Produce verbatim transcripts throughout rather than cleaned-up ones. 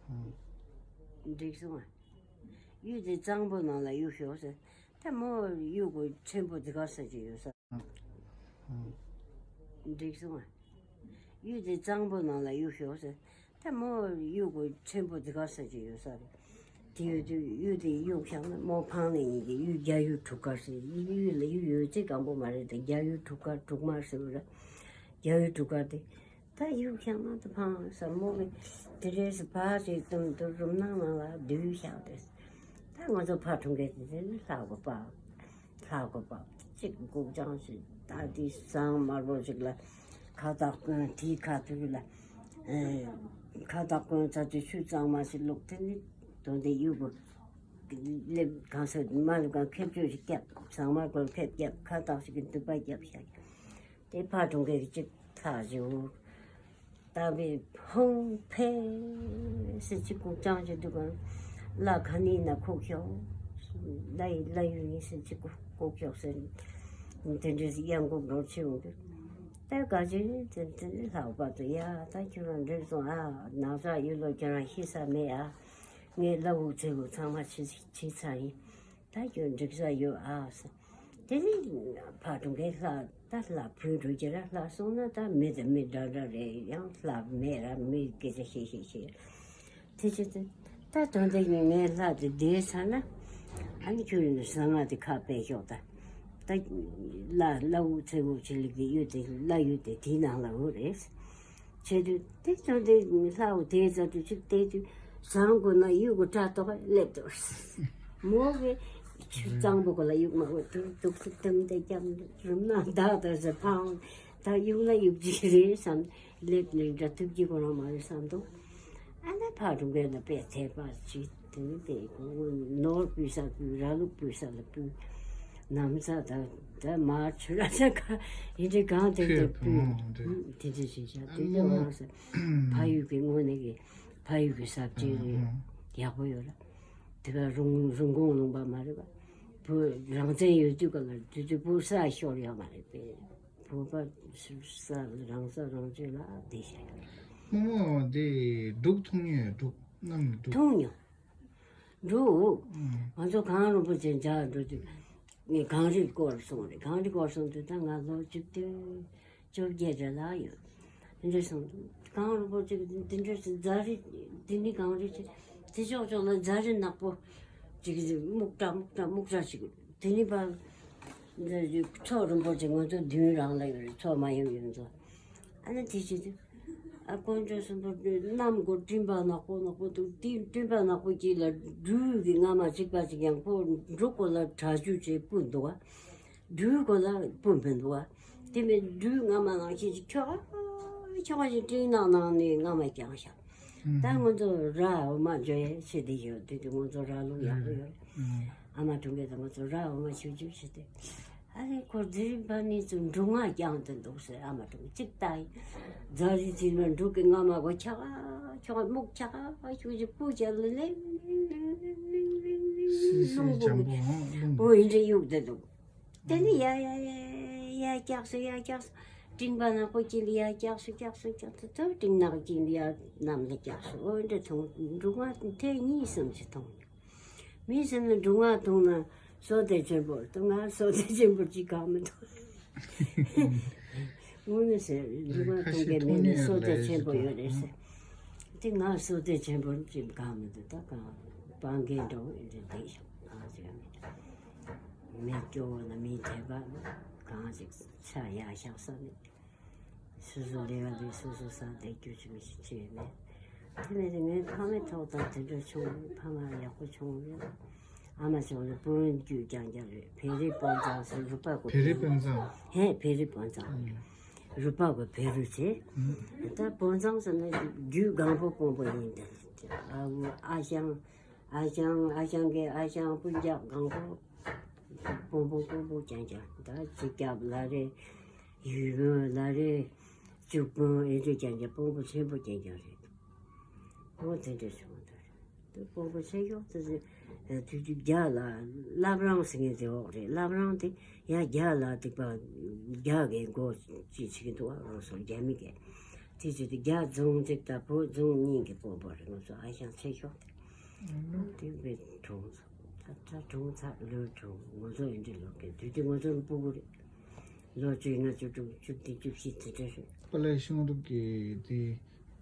འགྲིག་སོང་ཨ། གཡུ་དེ་གཙང་པོ་ནང་ལ་གཡུག་ཤོག་ཟེར། ད་མོ་གཡུག་གོ་ཆེན་པོ་དེ་ག་ས་ཅིག་ཡོད་ས། འགྲིག་སོང་ཨ། གཡུ་དེ་གཙང་པོ་ནང་ལ་གཡུག་ཤོག་ཟེར། ད་མོ་གཡུག་གོ་ཆེན་པོ་དེ་ག་ས་ཅིག་ཡོད་ས་རེད། དེ་ཡོད་དུས་གཡུ་དེ་གཡུག་བཞག་ན་མོ་ཕངས་ནས་ཡིན་གྱི་གཡུ་རྒྱ་གཡུ་དྲུག་དཀར་ཟེར། གཡུ་ལ་གཡུ་ཡོད་ཚད་སྐམ་པོ་མ་རེད་དེ། རྒྱ་གཡུ་དྲུག་དཀར་དྲུག་དམར་ཟེར་བ་ར། རྒྱ་གཡུ་དྲུག་དཀར་དེ། ད་གཡུག་བཞག་ན་ད་ཕངས་ས་མོ་གི་དེ་འདྲས་སུ་ཕར་ཅིག་བཏུམ་དུ་རུམ་ནང་ནང་ལ་བསྡུས་བཞག་དེ། ད་ང་ཚོ་ཕར་འཁྲུངས་མཁན་དེ་དེ་ནི་ལྷ་གོ་པ། ལྷ་གོ་པ་གཅིག་གུག་ཅང་ཞིག་ད་དེ་ཟངས་དམར་པོ་ཞིག་ལ་ཁ་བཏགས་གོན། དེའི་ཁ་ཐུག་ལ་ཨེ་ཁ་བཏགས་གོན་ཚར་དུས་ཆུ་གཙང་མ་ཞིག་བླུགས། དེ་ནི་དོན་དེ་གཡུག་གོ་སླེབས་གང་ས་མ་སླེབས་གང་ཁེབས་གཅོད་ཞིག་བརྒྱབ། ཟངས་དམར་གོན་ཁེབས་བརྒྱབ། ཁ་བཏགས་ཞིག་གི་མདུད་པ་བརྒྱབ་བཞག་དེ་ཕར་འཁྲུངས་མཁན་གྱི་གཅིག་ལྷག་བཞུགས། ད་བའི་ཧོང་ཕེ་སི་གཅིག་གུག་ཅང་ཅིག་འདུག་ག་བླ་ག་ནི་ན་ཁུག་ཤོག་བླ་ཡི་བླ་ཡུལ་ཡིན་ཟེར་གཅིག་གུག་ཤོག་ཟེར། དེ་འདྲའི་གཡང་འགུག་འགྲོ་ཆེ་འོང་དུས། ད་ག་ཅི་དེ་དེ་ནི་ལྷག་པར་དུ་ཡ་ད་ཁྱོད་རང་འགྲིག་སོང་ཨ། ནག་ཚ་ཡུལ་ལོ་ཁྱོད་རང་ཤི་ས་མེད་ཨ། ངས་བླ་འུག་ཚེ་འུག་ཚང་མ་ཕྱི་ཕྱི་ཚར་ཡིན། ད་ཁྱོད་འགྲིག་ས་ཡོད་ཨ་ཟེར། དེ་ནས་ཕར་འགྲོ་མཁན་ལྷ་ད་ལྷ་བུད་འགྲོ་རྒྱུ་ར། ལྷ་སོང་ན་ད་མི་དང་མི་འདྲ་འདྲ་རེད། ཡང་ལྷ་མེད་ར། མི་སྐད་ཆ་བཤད་བཤད་བཤད། དེ་ཕྱིར་དེ་ད་དོན་དེ་ངས་ལྷ་དེ་བསྡད་ཚར་ན་ཨ་ནི་ཁྱོད་ཡིན་ན་གསང་སྔགས་དེ་ཁ་ཕྱེ་ཤོག་ད་ད་ལྷ་བླ་འུག་ཚེ་འུག་ཆེ་ལེགས་དེ་གཡུ་དེ་བླ་གཡུ་དེ་དེའི་ནང་ལ་འོ་རེད། བྱས་དུས་དེ་ཚོ་དེ་ལྷའོ་དེའི་རྩ་དུ་ཅིག་བལྟས་དུས་ཟངས་གོ་ན་གཡུ་གོ་སྐྲ་ཏོག་སླེབས་འདུག་མོ་གི་ཆུ་གཙང་པོ་གོ་ལ་གཡུག་མ་གོ་དུ་དུག་སུ་ཏམ་དེ་རྒྱབ་རུམ་ན་བདག་ཏུ་ཟེར་ཕང་ད་གཡུག་ན་གཡུག་ཅིག་རེད་བསམ། སླེབས་ནས་འདྲ་ཐུབ་ཀྱི་གོ་རང་མ་རེད་བསམ་འདུག་ཨ་ན་ཕ་རུ་འགན་ན་པས་ཐེ་པ་ཅིག་དེ་ནི་དེ་ནོར་སྤུས་ས་སྤུས། ར་ལུག་སྤུས་ས་ལ་སྤུས། ནམ་ས་ད་ད་མ་ཆུ་ར་ས་ཁ་ཡིན་དེ་གང་དེ་དེ་སྤུས། དེ་འདྲ་བྱེད་བྱ་དེ་འདྲ་བ་ས་ཕ་ཡུལ་གྱི་དངོས་གནས་ཀྱི་ཕ་ཡུལ་གྱི་ས་བཅད་རེད། ཡག་པོ་ཡོད་ར། དེ་ག་རུང་རུང་གོང་ལུང་པ་མ་རེད་པ། བུ་རང་བཙན་ཡོད་དུས་ག་ལ་དུས་དུས་བུ་ས་ཤོར་ཡོད་མ་རེད་པས། བུ་པ་ས་རང་ས་རང་ཆོས་ལ་བསྡད་བཞག་ཡོད་རེད། རྨོ་མོ་དེ་འབྲུག་མཐོང་མྱོང་ཡོད། འབྲུག་གནམ་འབྲུག་མཐོང་མྱོང་། འབྲུག་ང་ཚོ་གངས་རིན་པོ་ཆེ་མཇལ་འགྲོ་དུས་ངས་གངས་རི་སྐོར་སོང་རེད། གངས་རི་སྐོར་སོང་དུས་ད་ང་ལོ་བཅུ་བདུན་བཅོ་བརྒྱད་རེ་ལ་ཡོད། དེ་འདྲ་སོང་དུས་གངས་རིན་པོ་ཆེ་དེ་འདྲ་རྫ་རི་དེ་ནི་གངས་རི་ཆེ་དེ་ཕྱོགས་ཕྱོགས་ལ་རྫ་རི་ནག་པོ་ཅིག་སྨུག་ཁྲ་སྨུག་ཁྲ་སྨུག་ཁྲ་ཞིག་དེ་ནི་པ་མཚོ་རིན་པོ་ཆེ་ང་ཚོ་མདུན་རང་ལ་ཡོད་རེད། མཚོ་མ་ཡོམ་ཡོམ་ཚོ་ཨ་ནི་དེ་བྱེད་དུས། ཨ་དཀོན་མཆོག་གསུམ་པོ་གནམ་སྒོ་སྤྲིན་པ་ནག་པོ་ནག་པོ་འདུག་དེའི་སྤྲིན་པ་ནག་པོ་དཀྱིལ་ལ་སྦྲུལ་གྱི་རྔ་མ་གཅིག་པ་ཅིག་ཡང་ཁོ་འབྲུག་གོ་ལ་གྲ་ཆུ་ཆེ་སྤུ་འདུག་བ། སྦྲུལ་གོ་ལ་སྤུ་མི་འདུག་བ། དེ་མིན་སྦྲུལ་རྔ་མ་ནང་བཞིན་གྱི་ཁྱོ་ག་ཁྱོ་ག་ཞིག་སྤྲིན་ནག་ནང་ནས་རྔ་མ་བརྐྱངས་ཤག་ད་ང་ཚོ་ར་འོ་མ་འཇོ་ཡས་ཆེ་དེ་ཡོད་དུས་དུས་ང་ཚོ་ར་ལུག་ཡག་པོ་ཡོད་རེད། ཨ་མ་དྲུང་གས་ད་ང་ཚོ་ར་འོ་མ་ཆུ་ཆུ་བྱས་ཏེ། ཨ་རེ་ཁོ་དེ་རིང་ཕ་ནི་ཚོ་འབྲུ་རྔ་རྐྱང་དུ་འདུག་ཟེར། ཨ་མ་དྲུང་གཅིག་ལྟ་ཡིན། རྫ་རི་ཚིལ་མ་འབྲུག་གི་རྔ་མ་གོ་ཁྱ་ག་ཁྱོ་ག་སྨུག་ཁྱ་ག་ཁྱུག་ཅིག་སྤུ་ཅག་ལ་ལེ་སི་སི་ལུང་ཇམ་པོ་ཧོང་ལུང་པོ་ཡིན་འདྲ་གཡུག་དེ་འདུག་དེ་ནི་ཡ་ཡ་ཡ་ཡ་སྐྱག་སོ་ཡ་སྐྱག་སོ། སྤྲིན་པ་ནག་པོ་དཀྱིལ་ལ་ཡ་སྐྱག་སོ་སྐྱག་སོ་སྐྱག་སོ་ཚོ་སྤྲིན་ནག་དཀྱིལ་ལ་ཡ་གནམ་ལ་སྐྱག་སོ་འོ་འདྲ་མཐོང་འབྲུ་རྔ་ཐེངས་གཉིས་གསུམ་ཞིག་མཐོང་། མི་ཟེར་ན་འབྲུ་རྔ་འཐུང་ན་བསོད་བདེ་ཆེན་པོ་འདུག་ང་བསོད་བདེ་ཆེན་པོ་ཅིག་གང་མི་འདུག་དངོས་གནས་ཟེར་འབྲུ་རྔ་འཐུང་མཁན་མི་ནི་བསོད་བདེ་ཆེན་པོ་ཡོད་རེད་ཟེར། དེ་ང་བསོད་བདེ་ཆེན་པོ་ཅིག་གང་མི་འདུག་ད་གང་སྤང་མཁན་འདྲ་བོ་ཡིན་དུས་བསྡད་ཤག་གང་ཟེར་མི་འདུག་མི་སྐྱོ་བོ་ན་མི་དད་པ་ན་གང་ཞིག་ཆ་ཡག་ཤག་ས་མེད། སོ་སོ་ལས་ཀ་འདི་སོ་སོ་ས་བསྡད་རྒྱུ་ཅིག་མི་ཞིག་ཅི་ཡོད་མེད། དེ་མེད་དེ་ངའི་ཕ་མའི་ཐོག་དང་དེ་འདྲ་བྱུང་རེད། ཕ་མ་ཡག་པོ་བྱུང་རེད། ཨ་མ་ཆུང་ལ་བུ་རྒྱུད་རྐྱང་རྐྱང་རེད། བེ་རི་དཔོན་ཚང་ཟེར་རུ་པ་གོ་བེ་རི་དཔོན་ཚང་། ཧེ་བེ་རི་དཔོན་ཚང་། རུ་པ་གོ་བེ་རུ་ཆེ། ད་དཔོན་ཚང་ཟེར་ན་རྒྱུད་སྒང་པོ་དཔོན་པོ་ཡིན་ཏེ། ཨ་བུ་ཨ་ཞང་ཨ་ཞང་ཨ་ཞང་གི་ཨ་ཞང་སྤུན་ཀྱག་སྒང་པོ། སྤོང་པོ་སྤོང་པོ་རྐྱང་རྐྱང་ད་སྤྱི་ཁྱབ་ལ་རེ། ཡུལ་ལ་རེ། བཅུ་སྤོང་ཨེ་འདྲ་རྐྱང་རྐྱང་སྤོང་པོ་ཆེན་པོ་རྐྱང་རྐྱང་རེད། འོ་དེ་འདྲ་བྱུང་བ་ད་རེད། སྤོང་པོ་ཆེ་ཤོས་དེ་དུས་ཚོད་རྒྱ་ལ་བླ་བྲང་ཟེར་མཁན་དེ་འོག་རེད། བླ་བྲང་དེ་ཡང་རྒྱ་ལ་སྡིག་པ་རྒྱ་གའི་མགོ་ཅི་བྱེད་ཀྱི་འདུག་བ། རང་སོར་རྒྱ་མི་གས། དེ་བྱས་ཏེ་རྒྱ་རྫོང་གཅིག་དང་བོད་རྫོང་གཉིས་ཀྱི་དཔོན་པོ་རེད། ང་ཚོ་ཨ་ཞང་ཆེ་ཤོས་དེ། དེ་བས་གྲོངས་སོང་། ད་ད་གྲོངས་ཚར་ལོས་གྲོངས། ང་ཚོ་ཡིན་འདྲི་ལོ་གི་དུས་དེ་ང་ཚོ་ནི་སྤུ་གུ་རེད། ལོ་བཅུ་ལྔ་བཅུ་དྲུག་བཅུ་བདུན་བཅུ་བཞི་དེ་འདྲ་རེད། པ་ལགས་ཤིང་རུབ་ཀྱི་དེ།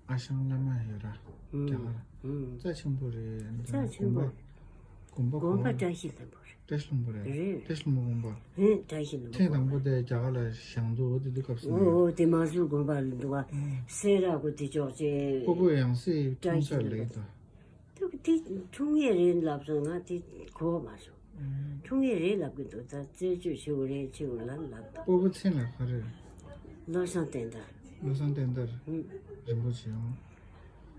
ཨ་ཞང་བླ་མ་ཡོད་ར། ཨུམ། རྒྱ་གར། ཨུམ། རྩ་ཆེན་པོ་རེད། རྩ་ཆེན་པོ། དགོན་པ་དགོན་པ་གོ། བཀྲ་ཤིས་ལྷུན་པོ་རེད། བཀྲ་ཤིས་ལྷུན་པོ་རེད། རེད། བཀྲ་ཤིས་ལྷུན་པོ་དགོན་པ། ཨེ། བཀྲ་ཤིས་ལྷུན་པོ་ཐེངས་དང་པོ་དགོན་པ། དེ་རྒྱ་གར་ལ་བཞེངས་འདུག་འོ་དེ་དུས་སྐབས་སུ། འོ་འོ། དེ་མ་སུ་དགོན་པ་ལ་འདུག་བ། ཨུམ། སེ་ར་གོ་དེ་ཅོག་ཅེ། སྤོ་བོ་ཡང་སྲིད་བཀྲ་ཤིས་ལྷུན་པོ། ལེགས་དང་། ཐུག་དེ་འཁྲུངས་ཡས་རེད་ལབ་སོང་། ང་དེ་གོ་མ་སོང་། ཨུམ། འཁྲུངས་ཡས་རེད་ལབ་གི་འདུག་ད་རྩད་གཅོད་བྱེད་དགོས་རེད། བྱེད་དགོས་ལབ་ལབ་འདུག་སྤོ་བོ་མཚན་ལ་ག་རེ། བློ་བཟང་བསྟན་དར། བློ་བཟང་བསྟན་དར། ཨུམ། རིན་པོ་ཆེ་ཡང་།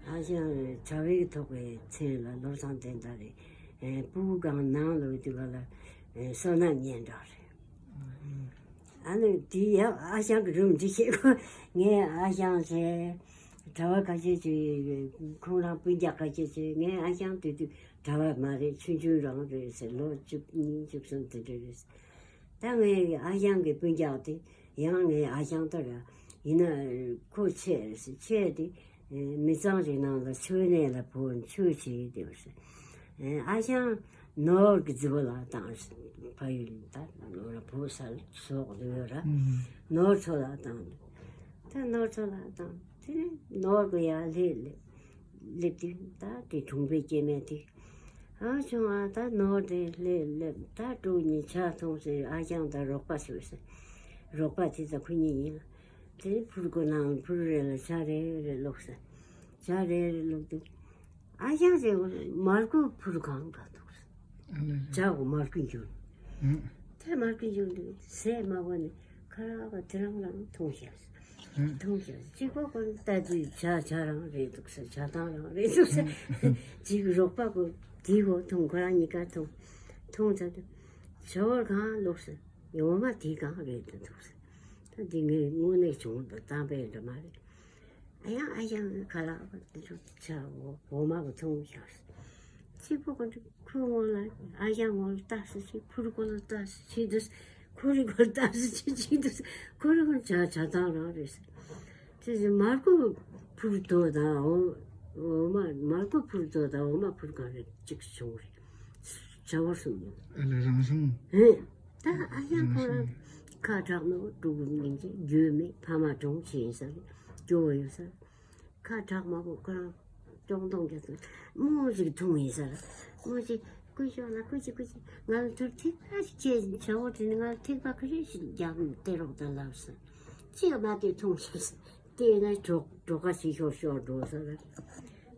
ཨ་ཞང་གྲྭ་པའི་ཐོག་པའི་མཚན་ལ་བློ་བཟང་བསྟན་དར་རེད། ཨེ། སྤུ་གུ་གང་ནང་ལོགས་དུས་ག་ལ། ཨེ། བསོད་ནམས་སྙན་གྲགས་རེད། ཨ་ནི་དེ་ཡང་ཨ་ཞང་གི་རུམ་འདི་བཤད་གོ། ངའི་ཨ་ཞང་ཟེར། གྲྭ་པ་ཁ་ཤས་ཅིག་ཁོང་རང་སྤུན་ཀྱག་ཁ་ཤས་ཅིག་ངའི་ཨ་ཞང་དེ་དུས་གྲྭ་པ་མ་རེད། ཆུང་ཆུང་རང་རེད་ཟེར། ལོ་བཅུ་གཉིས་བཅུ་གསུམ་དེ་འདྲ་རེད། ད་ངའི་ཨ་ཞང་གི་སྤུན་ཀྱག་དེ་ཡང་ངའི་ཨ་ཞང་ལྟར་ཡིན་ན་ཁོ་ཆེ་རེད་ཟེར། ཆེ་དེ། ཨེ། མི་ཚང་རེ་ནང་ལ་ཆོས་གནས་ལ་བོན་ཆོས་བྱེད་དེ་བར་སེ། ཨེ། ཨ་ཞང་ནོར་གྱི་རྫི་བོ་ལ་བཏང་། ཕ་ཡུལ་ད་ནོར་བོ་ས་སོགས་ཡོད་ར། ཨུམ། ནོར་ཚོ་ལ་བཏང་། ད་ནོར་ཚོ་ལ་བཏང་། དེ་ནས་ནོར་གྱི་ཡར་སླེབས་སླེབས་སླེབས་དུས་ད་དེ་གྲོང་པའི་སྐྱེ་དམན་དེ། ཨ་ཆུང་ཨ། ད་ནོར་དེ་སླེབས་སླེབས། ད་དྲུག་ཉིན་ཆ་ཐུང་ཟེར། ཨ་ཞང་དང་རོགས་པ་བྱོས་ཟེར། རོགས་པ་དེ་ད་ཁོ་གཉིས་ཡིན། དེ་ཕུར་གོ་ནང་ཕུར་རེ་ལ་ཇ་རེ་རེ་བླུགས་ཟེར། ཇ་རེ་རེ་བླུགས་དུས། ཨ་ཞང་ཟེར་བ་མར་ཁུ་ཕུར་གང་འདྲ་འདུག་ཟེར། ཨ་ལེ་ལེ། ཇ་གོ་མར་ཁུ་འགྱུར། ཨུ། དེ་མར་ཁུ་འགྱུར་དུས་ཟས་མ་བ་ནི་ཁ་རག་པ་དེ་རང་རང་འཐུང་ཤག་ཟེར། ཨུ། འཐུང་ཤག་ཟེར། གཅིག་པོ་ཁོ་ལྟ་དུས་ཇ་ཇ་རང་རེད་འདུག་ཟེར། ཇ་ཐང་རང་རེད་འདུག་ཟེར། ཨུ། གཅིག་རོགས་པ་ཁོ་དེ་གོ་འཐུང་། ཁོ་རང་གཉིས་ཀ་འཐུང་། འཐུང་ཚར་དུས་ཇ་བོར་གང་བླུགས་ཟེར། འོ་མ་དེ་གང་རེད་འདུག་ཟེར། ད་འདི་ངས་དངོས་གནས་བྱུང་བ་དང་བཏང་པའི་འདྲ་མ་རེད། ཨ་ཡང་ཨ་ཡང་ཁ་ལག་པ་དེ་ཚོ་ཆ་འོ་འོ་མ་གི་འཐུང་ཤག་ཟེར། གཅིག་པོ་ཁོ་ཚོ་ཁོའི་ངོ་ལ། ཨ་ཞང་ངོ་ལ་ལྟ་སི་ཅིག་ཕུར་གོ་ལ་ལྟ་སི་ཅིག་འདུག་ཁོ་རི་གོ་ལ་ལྟ་སི་ཅིག་ཅིག་འདུག་ཁོ་རི་གོ་ཇ་ཇ་ཐང་རང་རེད་ཟེར། དེ་ཚེ་མར་ཁུ་ཕུར་དོ་དང་འོ་འོ་མ། མར་ཁུ་ཕུར་དོ་དང་འོ་མ་ཕུར་གང་རེད་གཅིག་བྱུང་རེད། ཇ་བོར་གསུམ་ཡོད། ཨ་ལེ་རང་བྱུང་། ཧེ། ད་ཨ་ཡང་ཁོ་རང་ཁ་གྲག་མ་བོ་ཕྲུ་གུ་སྙིང་རྗེ་རྒྱུས་མེད། ཕ་མ་གྲོངས་ཕྱིན་ཡིན་ས་རེད། སྐྱོ་བོ་ཡོད་ས་རེད། ཁ་གྲག་མ་བོ་ཁོ་རང་ཅོག་འཐུང་རྒྱ་ཚོ་མོ་ཞིག་འཐུང་ཡིན་ས་རེད། མོ་ཞིག་སྐུ་ཞོག་ལ་སྐུ་ཅི་སྐུ་ཅི་ང་ལ་ཐུར་ཐིགས་པ་ཞིག་ཁྱེད་ཇ་བོ་དེ་ནི་ང་ལ་ཐིགས་པ་ཁ་རེ་ཞིག་རྒྱག་སྟེར་རོགས་དང་ལབ་ས། ཅི་ཡང་མ་དེ་འཐུང་ཤག་ས། དེ་ནས་གྲོགས་གྲོགས་ཁ་ཞིག་ཤོར་ཤོར་འགྲོ་ས་རེད།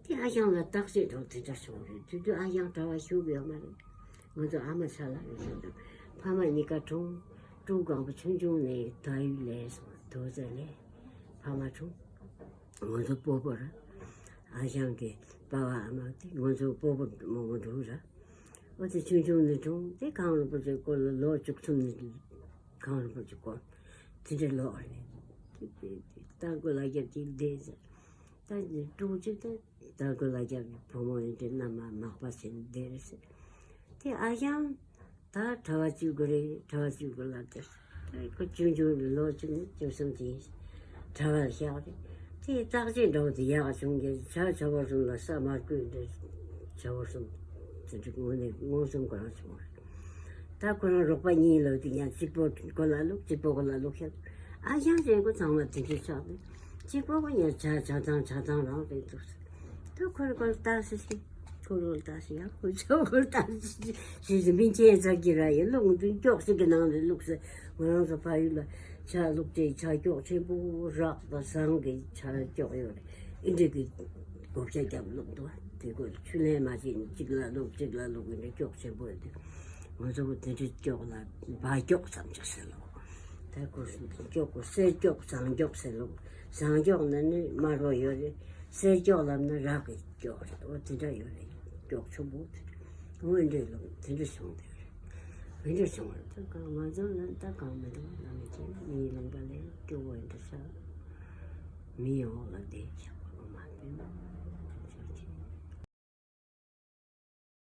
དེ་ཨ་ཞང་ལ་བརྟག་དཔྱད་འགྲོ་དེ་འདྲ་བྱུང་རེད། དེ་དུས་ཨ་ཞང་གྲྭ་པ་བཞུགས་ཡོད་མ་རེད། ང་ཚོ་ཨ་མ་ས་ལ་རེད་ཤོར་དང་ཕ་མ་གཉིས་ཀ་གྲོངས། ཕྲུ་གུ་གང་པོ་ཆུང་ཆུང་ནས་ད་ཡུལ་ལས་སོང་། དོ་ཚ་ལས་ཕ་མ་གྲོངས། ང་ཚོ་སྤོ་བོ་ར། ཨ་ཞང་གི་པ་ཕ་ཨ་མ་དེ་ང་ཚོ་སྤོ་བོ་མང་པོ་འདུག་ར། འོ་དེ་ཆུང་ཆུང་ནས་གྲོངས། དེ་གངས་རིན་པོ་ཆེའི་སྐོར་ལ་ལོ་བཅུ་གསུམ་ནས་གངས་རིན་པོ་ཆེའི་སྐོར་དེ་འདྲའི་ལོ་རེད། དེ་དེ་དེ་རྟ་མགོ་ལ་རྒྱབ་ཀྱི་བསྡད་ཟེར། ད་ནི་ཕྲུ་གུ་གཅིག་ད་རྟ་མགོ་ལ་རྒྱབ་ཀྱི་བུ་མོ་ཡིན་དེ་མནའ་མ་མག་པ་བྱས་ནས་བསྡད་རེད་ཟེར། དེ་ཨ་ཞང་ད་གྲྭ་པ་བཅུ་དགུ་རེད། གྲྭ་པ་བཅུ་དགུ་ལ་དེ་ད་ཁོ་ཆུང་ཆུང་རེད། ལོ་བཅུ་གཉིས་བཅུ་གསུམ་དེ་ཡིན། གྲྭ་པར་བཞག་རེད། དེ་བརྟག་དཔྱད་འགྲོ་དེ་ཡག་བྱུང་གི་ཇ་ཇ་བོར་གསུམ་ལ་ས་མར་ཁུ་འདྲ། ཇ་བོར་གསུམ་དེ་འདྲ་དངོས་གནས་མངོན་སུམ་ཁོ་རང་བྱུང་རེད། ད་ཁོ་རང་རོགས་པ་གཉིས་ལོག་དུས་ཡང་གཅིག་པོ་ཁོ་ལ་བླུགས། གཅིག་པོ་ཁོ་ལ་བླུགས་ཤག་ཨ་ཞང་ཅན་ཁོ་ཚང་མ་དེ་འདྲ་ཆགས་ནས་གཅིག་པོ་ཁོ་ཡང་ཇ་ཇ་ཐང་ཇ་ཐང་རང་རེད་འདུག་ད་ཁོ་རང་ཁོ་ལ་ལྟ་སི་སི། ཁོ་རང་ལ་ལྟ་སི་ཡང་ཁོ་ཚོ་ཁོ་ལ་ལྟ་སི་སི་ཟེར་ཟེར་མི་ཅན་ཚ་གི་ར་ཡི་བླུགས་འདུག་སྐྱོགས་ཤིག་གི་ནང་ལ་བླུགས་སི། ང་རང་ཚོ་ཕ་ཡུལ་ལ་ཇ་བླུགས་དེ་ཇ་སྐྱོགས་ཆེན་པོ་རགས་དང་ཟངས་ཀྱི་ཇ་སྐྱོགས་ཡོད་རེད། ཨིན་འདྲ་གི་བགོ་བཤའ་རྒྱབ་བླུགས་འདུག་དེ་ཁོ་ཆུ་ལེན་མ་བྱེད་ནས་གཅིག་ལ་བླུགས་གཅིག་ལ་བླུགས་ཨིན་འདྲ་སྐྱོགས་ཆེན་པོ་ཡོད་དུས་ང་ཚོ་གི་དེ་འདྲ་སྐྱོགས་ལ་བ་སྐྱོགས་ཙམ་ཅིག་ཟེར་ལོ། ད་ཁོ་སྐྱོགས་ཁོ་གསེར་སྐྱོགས་ཟངས་སྐྱོགས་ཟེར་ལོ། ཟངས་སྐྱོགས་ནི་ནི་དམར་པོ་ཡོད་རེད། གསེར་སྐྱོགས་ལབ་ན་རག་གི་སྐྱོགས་རེད། འོ་དེ་འདྲ་ཡོད་རེད། སྐྱོགས་ཆུང་པོ་དེ་འདྲ། འོ་འདྲ་ལོ་དེ་འདྲ་བྱུང་དེ་རེད། འདི་འདྲ་བྱུང་བ་རེད། ད་གང་ང་ཚོ་ལ་ད་གང་མི་འདུག་ལ་མི་ཚོ་མིའི་ལུང་པ་ལས་སྐྱོ་བོ་འདྲ་ས། མིའི་འོག་ལ་བསྡད་ཆགས་པ་ལོ་མ་བསྟན།